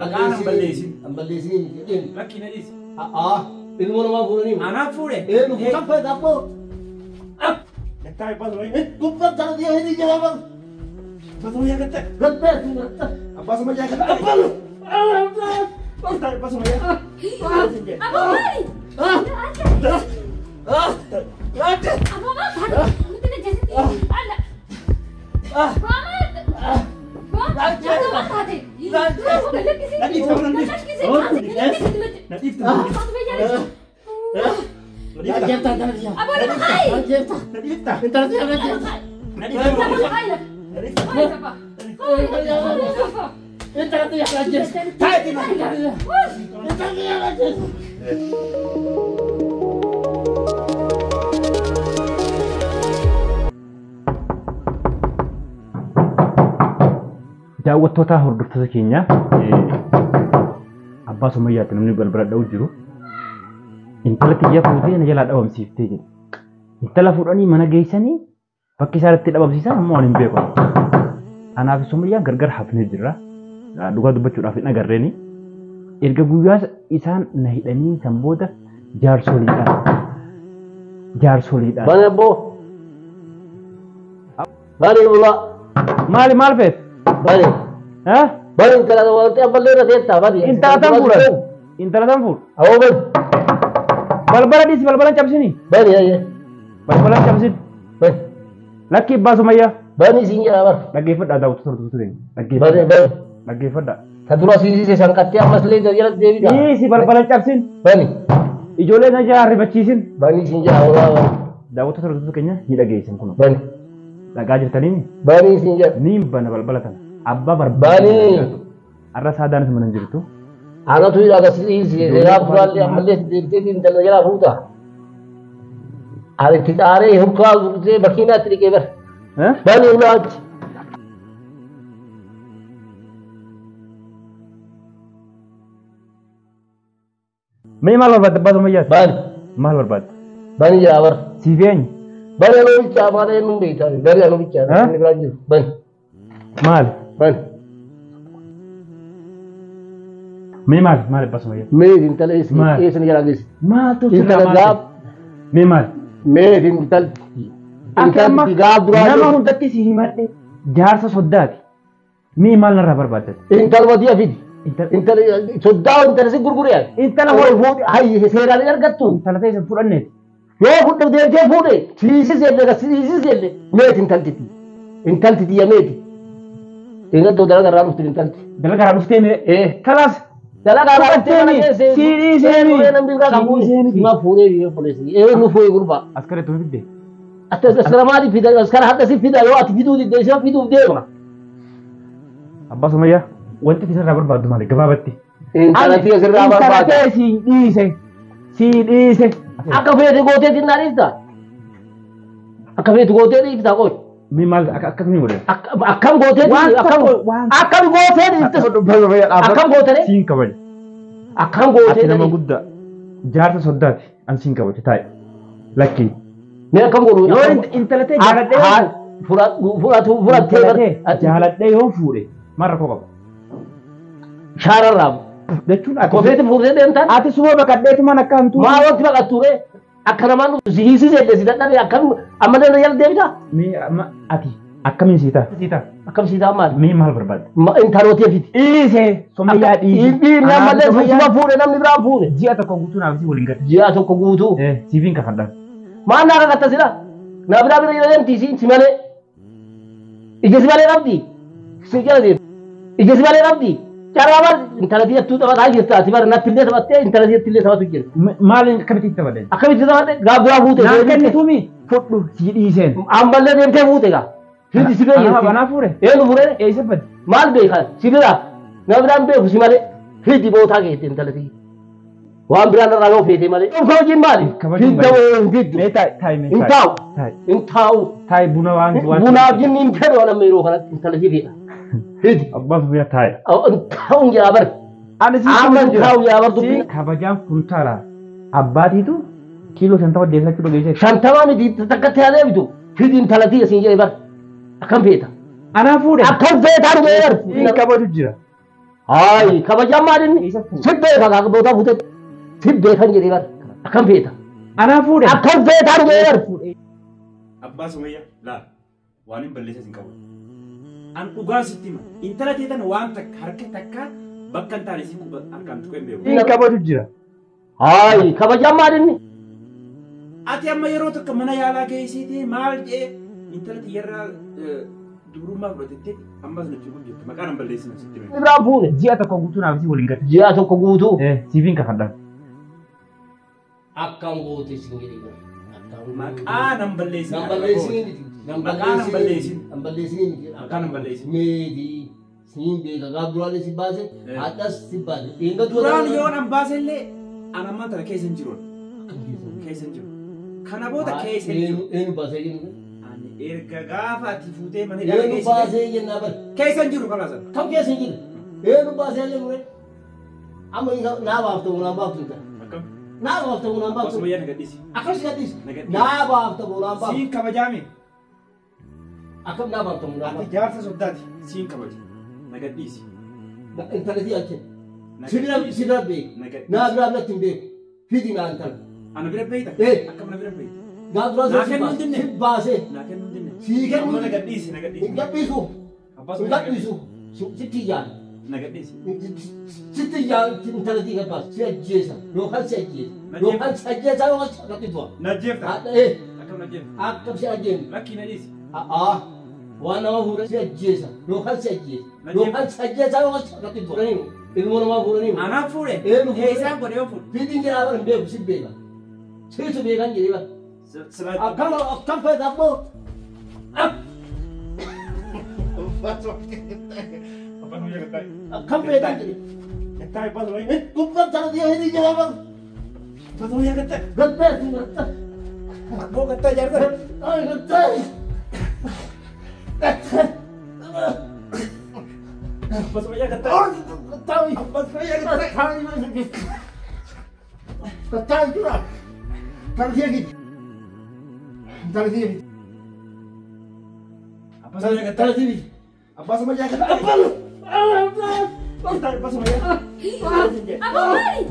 Maqaan hin balleessin. Hin balleessin jedheen. Lakki na dhiisi. Aa, ilmoo namaa fuudhanii. Anaaf fuudhe. Ee, nu kan fayyada abboo. Gattaa abbaa Sumayyaa. Gubbaa tana dhiyaa hin jira bara. Abbaa Sumayyaa gattaa. Gattee gattaa. Abbaa Sumayyaa gattaa. Abbaa. Gattaa abbaa Sumayyaa. Aboo maali? Aboo maal taate? Nuti na jeesitti. Alla. Maal? Maal taate? Na dhiifta. Aboo nama kaayi. Na dhiifta. Na dhiifta. Aboo kaayi. Na dhiifta. Daawwattoota hordoftoota keenya abbaa Sumayyaatti namni balbala dha'u jiru. Intala xiyya fuutee na jalaa dhabamsiiftee jedhe. Intala fuudhanii mana geessanii bakki isaan itti dhabamsiisan ammoo ani hin beeku. Anaaf Sumayyaan gargar hafnee jirra. Dhugaa dubbachuudhaaf hin agarreeni. Erga guyyaa isaan na hidhanii san booda jaarsoliidhaan. Jaarsoliidhaan. Bani abboo. Bani ulaa. Maali maal feet? Bani. Haa? Bani intala wanti ammallee irra teettaa bani. Intala tan fuudhan. Intala tan fuudhu. Awoo bani. Balbala dhiisi balbala hin cabsini. Bani ayyee. Balbala hin cabsin. Bani. Lakki abbaa Sumayyaa. Bani siin jedha bara. Dhaggeeffadhaa daawwattoota hordoftoota keenya. Bani Dhaggeeffadhaa. bani. Dhaggeeffadhaa. Ta dura siisise sanqattee ammas illee jala deebita. Dhiisi balbala hin cabsin. Bani. Ijoollee na jalaa rifachiisin. Bani siin jedha ulaa bani. Daawwattoota hordoftoota keenya ni dhageessan kun. Bani. Dhagaa jirtanii Bani siin jedha. ni bana balbala kana. Abbaa barbaada. Bani. Har'a saadaanis mana hin jirtu. Anatu agarsiise gaafa duraallee ammallee deebitee intala jalaa fuuta. Ani itti xaaree hurkaa guutee makiinaatti dhiqee bara. Bani ulaa achi. Mee maal barbaadda abbaa Sumayyaati? Bani. Maal barbaadda? Bani jedha bara. Siif eenyu? Bani anuu bichaa maal eenyuun beektaa? Bani anuu bichaa. Inni biraan jiru. Bani. Maal? Bani. Mee maal? Maal abbaa Sumayyaa? Mee intala Maal? eessa ni jalaa geesse? Maaltu Intala gaaf. Mee maal? Mee intalti. Akka amma Intalti gaaf duraa. nama hundatti si himadhe jaarsa soddaati. Mee maal narraa barbaadda? Intala diya fidi. Intala soddaa intala si gurguree. Intala wal fuudhe hayyi seeraan hin argattu. Intala ta'e san fudhanneeti. Yoo fudhe deemtee fuudhe siisise illee siisise illee meeti intalti. Intalti tiyya meeti. Intalti dalagaa irraa dhufti intalti. Dalagaa irraa dhuftee mee? Ee. Kalaas. Dalagaa irraa dhuftee mana keessa. Sii dhiiseeni. Namni biraa kan fuudhe. Sima fuudhee biyya obboleessi. Ee nu fuudhe gurbaa. Askara itti fidde. Askara maaliif fida? Askara hadda si fida yoo ati fiduu didde ishee fiduuf deema. Abbaa Sumayyaa wanti isin irraa barbaaddu maali gabaabatti? Intala tiyya sirraa Intala barbaada. ta'e sii dhiise. Sii dhiise. Akka feete gootee xinnaa dhiifta. Akka feete gootee dhiifta qoy. Mee maal akkamii godhe? Akkam gootee Waan akkam tokko waan akkam gootee dhiifta. Akkam gootee Siin kabaja. Akkam gootee Ati nama guddaa jaarsa soddaati an siin kabaja taa'e. Lakki. Mee akkam godhu? Yoo intala ta'e jaaladhee Fudhatu fudhattee intala ta'e jaaladhee yoo fuudhe maal rakkoo qaba? Shaararraa. Jechuun ati Kofeetti fuudhee deemtaan. Ati suma baqadheetumaan akka hantuu. Maa wanti baqattu ree? Akka namaan dhufu si hiisisee si dadhabe akkam ammallee na jala deebita? Mee amma ati akkamiin sii ta'a? Sii ta'a. Akkam sii ta'a maali? Mee maal barbaadda? Intalootee fiti. Dhiisee Sumayyaa dhiise. Dhiirri ammallee suma fuudhe namni biraan fuudhe. Ji'a tokko guutuu naaf si waliin gate. Ji'a tokko guutuu. Siifiin kafadhaan. Maal naa kakkatta sila? Naa biraa bira jala deemti isiin si malee. Ija si malee qabdi. Si jala deemti. Ija si malee qabdi. Carraa maal intala diyyattuu taphataa jirta ati bara natti illee taphattee intala diyyatti illee taphatu jira. Maal akkamitti taphate? Akkamitti taphate gaaf duraa fuute. Naan kennituumi fudhu si dhiiseen. Ammallee deemtee fuute gaa. Fidi si beeku. Anaaf fuudhe. Eenyu fuudhe? Eessa fadde? Maal beekan si biraa nama biraan beeku si malee fidi bootaa keetti intala tiyya. Waan biraan irraa yoo feete malee. Dhuunfaa hojiin maali? Fidda hin fiddu. Mee taa'i taa'i mee Hin taa'u. Hin taa'u. Taa'i buna waan waan. Bunaaf jinni hin fedhu waan amma yeroo kanatti intala si fedha. Fidi. Abbaan Sumayyaa taa'i. Hin taa'u yaa bar. Ani si Amma hin taa'u yaa bar dubbii. Si kabajaan kuntaala abbaatiitu kiiloo 50 deessachuu dhageessee. 50 miti takkatti haa deebitu. Fidi intala tiyya siin jedhe bar. Akkam feeta? Anaa fuudhe. Akkam feetaa dhugee bar. Siin kabaju jira. Hayi kabajaan maal inni? Si beeka kaakboota fuute. Si beekan jedhee bar. Akkam feeta? Anaa fuudhe. Akkam feetaan jedhee bar. Abbaa Sumayyaa laal waan hin balleesses hin qabu. An dhugaa sitti hima. Intala teetan waan takka harka takka bakka hin taane si quba harkaan tuqee hin beeku. Inni kabaju jira. Hayi kabajaan maal inni? Ati amma yeroo tokko mana yaalaa geessitee maal jedhee intala tiyyarraa dubrummaa fudhatettee ammas natti hojjette maqaan hin balleessine sitti hima. Irraan fuune. Ji'a tokko guutuu naaf si waliin gate. Ji'a tokko guutuu. Siifiin kafadhaan. Akkam goote isin jedhee bar. Maqaan hin balleessine. Nan balleessine miti. Maqaan hin balleessine. Nan balleessine miti. Maqaan hin balleessine. Meetii siin beeka gaaf duraalee si baase hadhas si baase. Eegatu Duraan yoo nan baase illee an ammaan tana keessa hin jiru. Keessa hin jiru. Kana booda keessa hin jiru. Eenyu baasee jennu? Ani erga gaafa ati fuutee mana hidhaa Eenyu geessite baasee jennaa bar. keessa hin jiru kalaas. Kam keessa hin jiru? Eenyu baasee jennu? Amma naa baafta boonaan baaftu hin Akkam? Naa baafta boonaan Abbaa baaftu. Sumayyaa na gadhiisi. Akkas gadhiisi. Na gadhiisi. Naa baafta boonaan baaftu. Siin kabajaame. Akkam naa baafta boonaan Ati baaftu. jaarsa soddaati. Siin kabaja. Na gadhiisi. Intalati achi. Na Si bira gadhiisi. si bira beeku. Na gadhiisi. Naa bira biratti hin beeku. Fidi naa intala. Ana bira beeyta? Eh. Akkam na bira beeyta? Naa duraa Naa si kennuu hin baase. dinne. Si baasee. Naa kennuu hin dinne. Sii kennuu Amma na gadhiisi. Na Hin gadhiisi. gadhiisu. Abbaa Hin Sumayyaa na gadhiisi. gadhiisu. Sitti yaala. Na gadhiisi. Sitti yaala intalati gabbaas. Si ajjeesa. Yookaan si ajjeesa. Yookaan si ajjeesa yookaan si gadhiisu. Na ajjeefta? Haadha Akkam na ajjeefta? akkam si ajjeefna. Lakkii na dhiisi. Aa waan nama fuudhan si ajjeesa. Yookaan si ajjeesa. Yookaan si ajjeesa yookaan si gadhiisu. Ilmoo namaa fuudhanii. Anaaf fuudhe. Eenyu fuudhe? Isaan godhe yoo fuudhe. Fiitiin jedhaa bara hin beeku si beeka. Siitu beekan jedhee bara. Silaa. Akkam akkam feeta ammoo. Abbaa Sumayyaa gattaa'e. Akkam feetan jedhee. Gattaa'e Abbaa Sumayyaa. Gubbaan sana dhiyoo jedhaa bara. Abbaa Sumayyaa gattaa'e. Gattaa'e gattaa'e. Abboo gattaa'e jaarsa. Ay gattaa'e. Gattaa'e. Abbaa Sumayyaa gattaa'e. Gattaa'e. Abbaa Sumayyaa gattaa'e. Gattaa'e jira. Tartiya gidi. Tartiya gidi. Abbaa Sumayyaa gattaa'e. Tartiya gidi. Abbaa Sumayyaa gattaa'e. Gattaa'e Abbaa Sumayyaa. Aboo maali?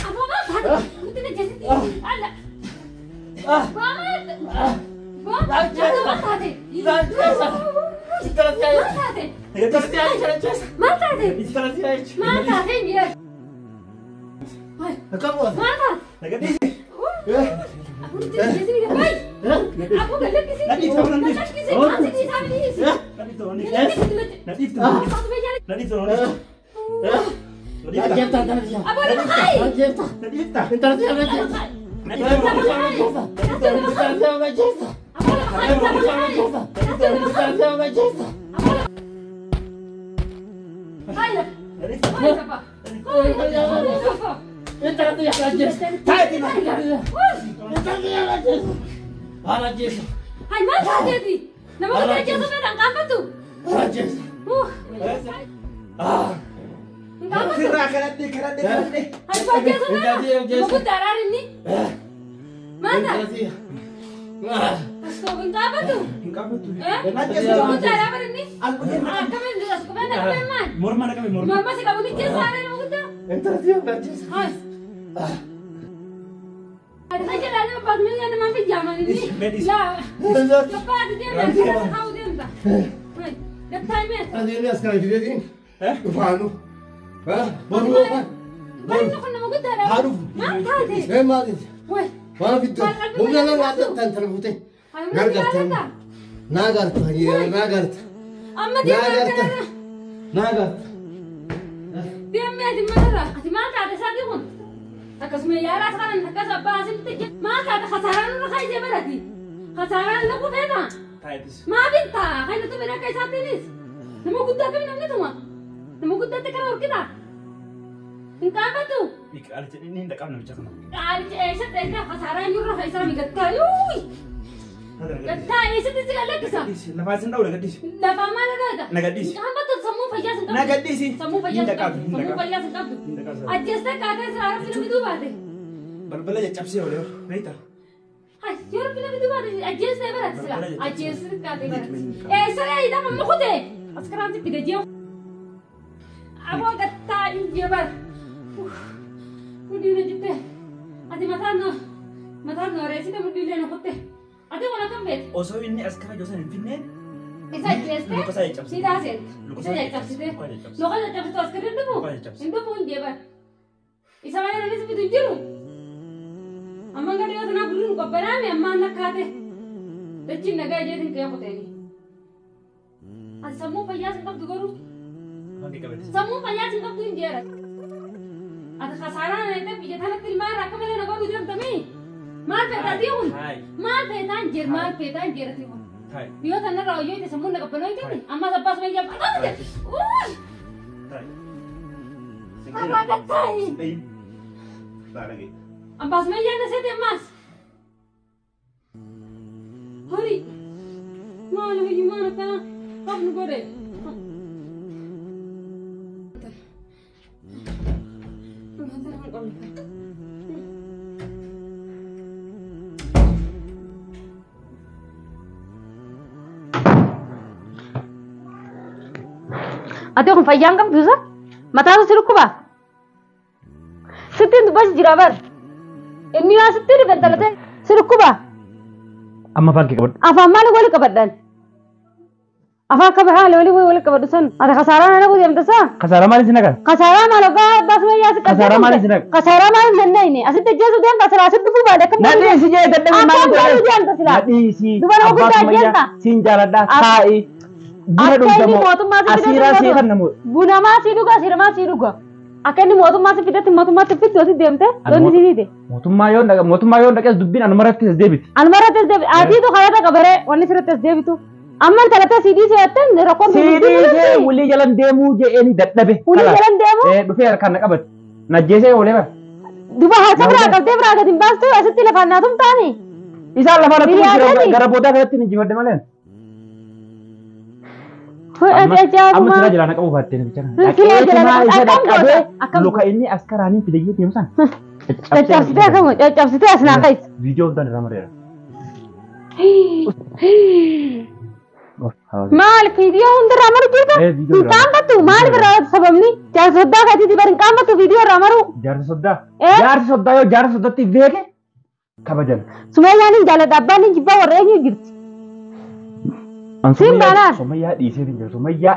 Aboo maal taate? Nuti na jeesitti. Alla. Boo maal? Boo maal taate? Maal taate? Maal taate? Maal taate hin jedhu? Maal taate? Na gadhiisi. Aboo nuti na jeesitti gabbaay. Aboo galakkisi. Na dhiifta na dhiifta. Galakkisi. Maal si dhiisaa miti? Na dhiifta na dhiifta. Na dhiifta. Na dhiifta na dhiifta. Na dhiifta. Aboo nama kaayi. Na dhiifta. Nama kaayi. Na dhiifta. Aboo nama kaayi. Nama kaayi. Hayya. Na dhiifta. Hayya safa. Hayya safa. Hay maal taateeti? Nama guddaa ajjeesuu fedhan qaanfattu? Hin qaanfattu? Sirraa kadhadhee kadhadhee kadhadhee. Hay koo ajjeesuu fedha? Nama guddaa araar inni? Maal taate? Hin qaanfattu? Hin qaanfattu. Nama guddaa araar inni? Akkamiin as qubaan akkamiin maal? Morma na qabe morma. Morma si qabu ni jeessa araar nama guddaa? Hay. Akkasuma yaalaa kanan akkas abbaa asitti maal taate kasaaraan nurra kaayisee barati kasaaraan lagu feeta Taayitis. maa binta kan nuti bira akka isaatiinis nama guddaa kami namni tuma nama guddaatti kara horkita hin qaanfattu Qaalicha inni hin dhaqabne namicha kana. qaalicha eessatti eegaa kasaaraan nurra kaayisee migattaa yuuyi gattaa eessatti si lakkisa Lafaa isin dha'u na gadhiisi. lafaa maal dhagaata Na gadhiisi. hin qaanfattu sammuu fayyaa sin Na qabdu gadhiisi. sammuu fayyaa Hin sin qabdu dhaqabne. Hin sammuu dhaqabne. fayyaa sin qabdu Hin dhaqabne. ajjeestee kaatee sira arabsi namni duubaate. Balbala caccabsee olee beektaa? Ay, yoo rabbi namni duubaate ajjeestee barate sila ajjeestee kaatee barate. Eessaree hidhama amma kutee Askaraan si fide jee. Aboo gattaa hin jee bara. Mudhii na jitte. Ati mataan na mataan na reessite mudhii illee na kutte. Ati waan akkam beekte? Osoo inni askara Joosan hin finneen Isa ajjeeste. Luka isaa caccabsite. Siidaa seente. Luka Isa isaa caccabsite. Luka caccabsite. Luka caccabsite askarri hin dhufu. Luka caccabsite. Hin dhufu hin jee bara. Isa malee namni si fidu hin jiru. Amman gadi yoo tanaa gurri hin qobbanaame ammaan nakkaate. Dachiin nagaa ijeetiin ka'ee kuteeni. Ati sammuu fayyaa sin qabdu garuu. Afaan kee qabate. Sammuu fayyaa sin qabdu hin jeera. Ati kasaaraa na eegdee biyya tanatti ilmaan irraa akka malee na godhuu deemtamii. Maal feetaa kun? Taayi. Maal feetaan jeer maal feetaan jeera kun? Taayi. Biyyoota tanarraa hoyyoo itti sammuun na qabbanoo hin ammas abbaas fayyaa qabdu jedhe. Uuy! Taayi. Afaan gattaayi. Sin dhayin. Baaragee. Abbaas fayyaa na seete ammas. Horii! Maal hojii maal akkana qabnu godhe. Ati kun fayyaan qabdu isa? Mataatu si dhukkuba? Sittiin dubbas jira bar. Inni waa sittiin dhufe intalate si dhukkuba? Amma afaan kee qabadhu. Afaan maali wali qabadhan? Afaan kaba haala wali wali qabadhu san. Ati kasaaraa nana gudeemta saa? Kasaaraa maaliin si naqa? Kasaaraa maal ogaa abbaa sumayyaa si qabdee Kasaaraa maaliin si naqa? Kasaaraa maal hin dandeenye? Asitti ajjeesuu deemta silaa asitti dhufuu baadha akkam Na dhiisi jee dadhabee maal Akkam godhuu deemta silaa? Na dhiisi. Dubara Abbaa guddaa Sumayyaa ajjeesta? siin jaaladha taa'i. Buna Akka inni dhugdamoo mootummaa si fidee asiiraa sii si kan namoota. Bunamaa sii dhuga asiiramaa sii dhuga. Akka inni mootummaa si fidetti mootummaatti fiddu asitti deemte loonni sii fiide. Mootummaa yoo dhaqa mootummaa yoo dhaqes dubbiin anuma irratti as deebiti. Anuma irratti as deebi atiitu kanarra qabaree wanni sirratti as deebitu. Amma intalatti siidii se'attan rakkoon Sii dhiisee wulii jalan deemuu je'eeni dadhabe. Wulii jalan deemuu? Dhufee harkaan na qabate. Na ajjeesee oolee bara. Duba harka biraa qabdee biraa gadi hin baastu asitti lafaan naa tumtaani. Isaan lafaan akkuma Biyyaa jira gadi. gara boodaa kanatti ni jifadhe malee. Ati Amma ajaa'ibuma. silaa jalaa na qabu baattee namicha kana. Silaa jalaa na Dhaqeetumaa isa akkam goota? dhaqqabee Akkam luka inni askaraaniin fidayyee deemu sana. Caccabsitee akkam caccabsitee as naa keessa. Viidiyoo hundaan irraa mareera. Maal viidiyoo hundarraa maru jirta? Eh, viidiyoo Hin irraa. qaanfattu maal irraa sababni? Jaarsa soddaa keetiiti bari hin qaanfattu viidiyoo irraa maru. Jaarsa soddaa. Eh? Jaarsa soddaa yoo jaarsa soddaatti beeke kabajan. Sumayyaan hin jaalladha abbaan hin jibbaa warra eenyu jirti. Siin baanaan. Sumayyaa dhiisee hin jiru. Sumayyaa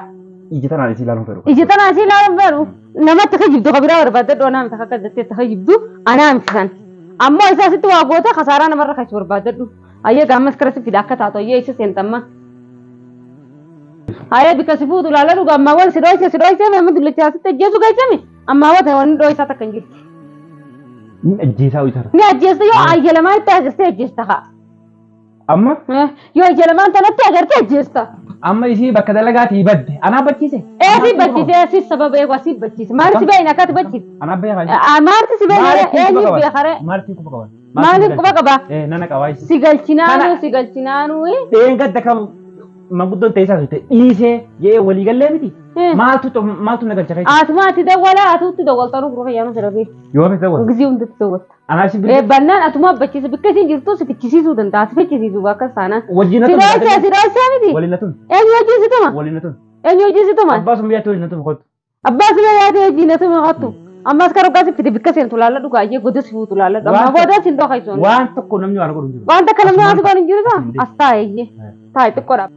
ija tanaan isii ilaaluun fedhu. Ija tanaa isii ilaaluun fedhu namatti kijibdu ka biraa barbaadadhu anaa miti akka jettee itti kijibdu anaa miti san. Ammoo isa asitti waa goota kasaaraa namarra kachi barbaadadhu. Ayyee gaammas kara si fida akka taatu ayyee isa seentamma. Ayyee bika si fuutu ilaaladhu gaammaawwan si dhoyse si dhoyse amma dullachaa asitti ajjeesu geessami ammaa wata wanni dhoysaa takka hin jirtu. Inni ajjeesaa ho'isaa. Ni ajjeesta yoo ayyalamaa itti agartee ajjeesta haa. Amma Yoo ayyalamaan tanatti agartee ajjeesta. amma isii bakka dalagaatii badde anaa bachiise. Ee si bachiise si sababa eegu asii bachiise maal si beeyna akkati bachiise. Anaa beekaa. Maalti si beeyna eenyu beekare Maaltiin quba qaban? maaliif quba qaba? Nana qabaa isii. Si galchinaanu si galchinaanu. Dheengadda kam manguddoon ta'e isaa turte dhiisee jee walii gallee miti. Maaltu maaltu na galcha keessa? Atuma ati dawwala atuutti dawwaltanuu gurra fayyaanuu fedha Yoo fedhe dawwal. Gizii hundatti dawwalta. Anaa si Ee bannaan atuma abbachiisa bikka isiin jirtu si fichisiisuu danda'a si fichisiisuu bakka saanaan. Wajjin na Si dhoysee si dhoysee miti. Waliin na tun. Eenyu wajjin si tuma? Waliin na tun. Eenyu wajjin si tuma? Abbaa sun biyyaatti waliin na tun kottu. Abbaa si biyyaatti wajjin na tuma kottu. Ammas kan dhugaa si fide bikka seentu laalladhu gaayee goda si fuutu laalladhu. Amma booda si hin dhokaysoon. Waan tokko namni waan godhu hin jiru. Waan takka namni waan si godhu hin jiru saa? As taa'e taa'e xiqqoodha.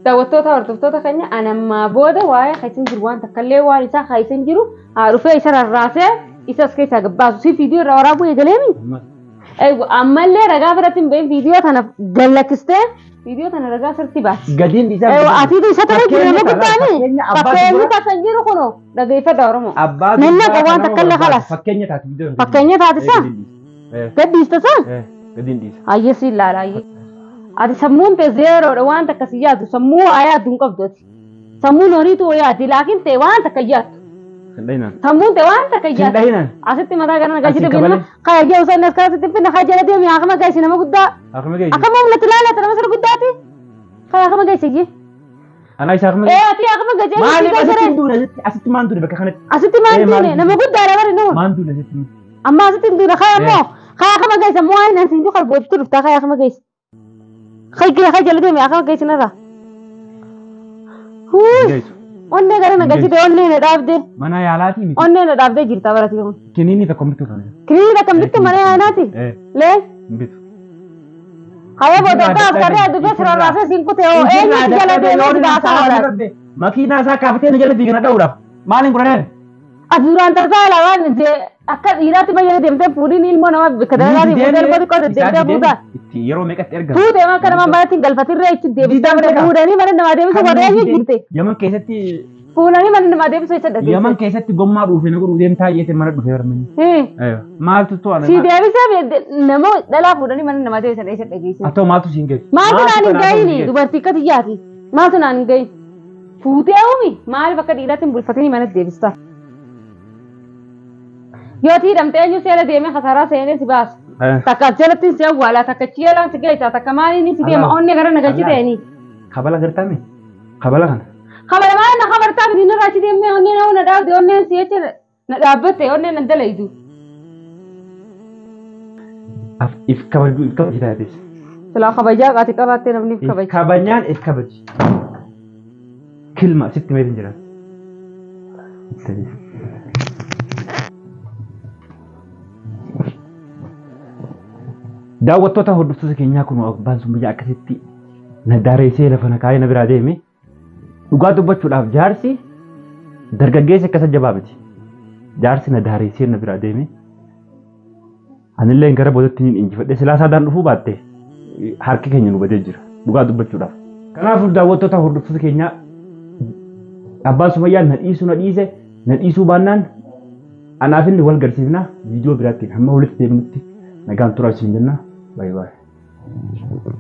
Daawwattoota hordoftoota keenya anammaa booda waa'ee keessan jiru waan takkallee waan isaa keessan jiru haa dhufee isa rarraasee isa as keessaa gabbaasu si viidiyoo irraa waraabuu eegaleemi. Ammallee ragaa biratti hin bahin viidiyoo tana gallakkistee viidiyoo tana ragaa sirriitti baasi. Gadiin isaa. Atiitu isa tana jiru nama guddaami. Fakkeenyi takka hin jiru kunoo dhageeffadha Oromoo. Abbaa Nanna qabu waan takkallee kalas. Fakkeenya taati viidiyoo. Fakkeenya taati isaa. Gaddiista isaa. Gadiin dhiisa. Ayyee si ilaala ayyee. Ati sammuun ta'e zeeroodha waan takka si yaaddu sammuu yaaddu hin qabdu ati. Sammuun horiitu yaaddi laakiin ta'e waan takka yaaddu. Sammuun ta'e waan takka yaaddu. Dhahina. Asitti mataa kana galchite Asi finna kaya jee osoo inni as kaasitti finna kaya jala deemi akkama geessi nama guddaa. Akkama geessi. Akkama humnatti ilaalata nama sirri guddaati. Kaya akkama geessi jee. Anaa isaa akkama Ee ati akkama geessi. Maaliif asitti hin duune asitti asitti maan duune bakka kanatti. Asitti maan duune nama guddaadha bari nama. Maan duune asitti. Amma asitti hin duune kaya ammoo kaya akkama geessi ammoo waan inni hin jiru boodatti dhuftaa kaya akkama geessi. Kaya kaya jala deemi akkama geessi narraa. Huu. Geessu. Onnee gara na galchite onnee na dhaabde. Mana yaalaatii miti. Onnee na dhaabdee jirta barati kun. Kiniinii tokko bitu kana. Kiniinii takka bittu mana yaalaati. Eh Lee. Bitu. Haya booda akka askarri addunyaa sirarraasee siin kutee hoo eenyutu jala deemee si baasaa oola. Makiinaa isaa kaafatee na jala fiigana dha'uudhaaf. Maaliin godhaneen? Ati duraan tasaa lamaan akka dhiiraatti bayyee deemtee fuudhiin ilmoo namaa bakka dalagaatii fuutee ilmoo xiqqoo deddeemtee fuutaa. Itti yeroo meeqatti ergama? Fuutee akka namaa manatti hin galfatirree ichi deebistee mana fuudhanii mana namaa deebisu warra eenyu jirte. Yaman keessatti Fuudhanii mana namaa deebisu isa dhageesse. Yaman keessatti gommaa dhuufee na godhuu deemtaa jeetee mana dhufee barmanni. Maaltu to'ana? Si deebisee nama dhalaa fuudhanii mana namaa deebisan isa dhageesse. Atoo maaltu siin geessu? Maaltu naan hin gahini dubartii akka xiyyaati. Maaltu naan hin gahin? Fuutee uumi maaliif akka dhiiraatti hin bulfatanii mana deebista? Yoo hidhamte eenyu seera deemee kasaraa seenee si baasa. Takka jalatti si awwaala takka chiyalaan si geessa takka maaliin si deema onnee gara nagalchi ta'anii. Kabala gartaame? Kabala kana. Kabala maal na kabartaa miti nirraa achi deemee onnee na dhaabde onneen si jecha na dhaabbatte onneen na dalaydu. If kabaju if kabaji taates. Silaa kabajaa qaati qabaattee namni if If kabaji. kabajaan if kabaji. Kilma sitti meetin jiran. Daawwattoota hordoftoota keenyaa kun abbaan sun biyya akkasitti na daareessee lafa na kaayee na biraa deeme dhugaa dubbachuudhaaf jaarsi dargaggeessi akkasa jabaa miti. Jaarsi na daareessee na biraa deeme. Anillee gara boodatti niin injifadhe silaa saadaan dhufuu baatte harki keenya nu badee jira dhugaa dubbachuudhaaf. Kanaafuu daawwattoota hordoftoota keenyaa abbaan Sumayyaa na dhiisuu na dhiise na dhiisuu baannaan anaaf inni wal garsiifna viidiyoo biraattiin hamma walitti deemnutti nagaan turaa isin jenna. Baay'ee baay'ee.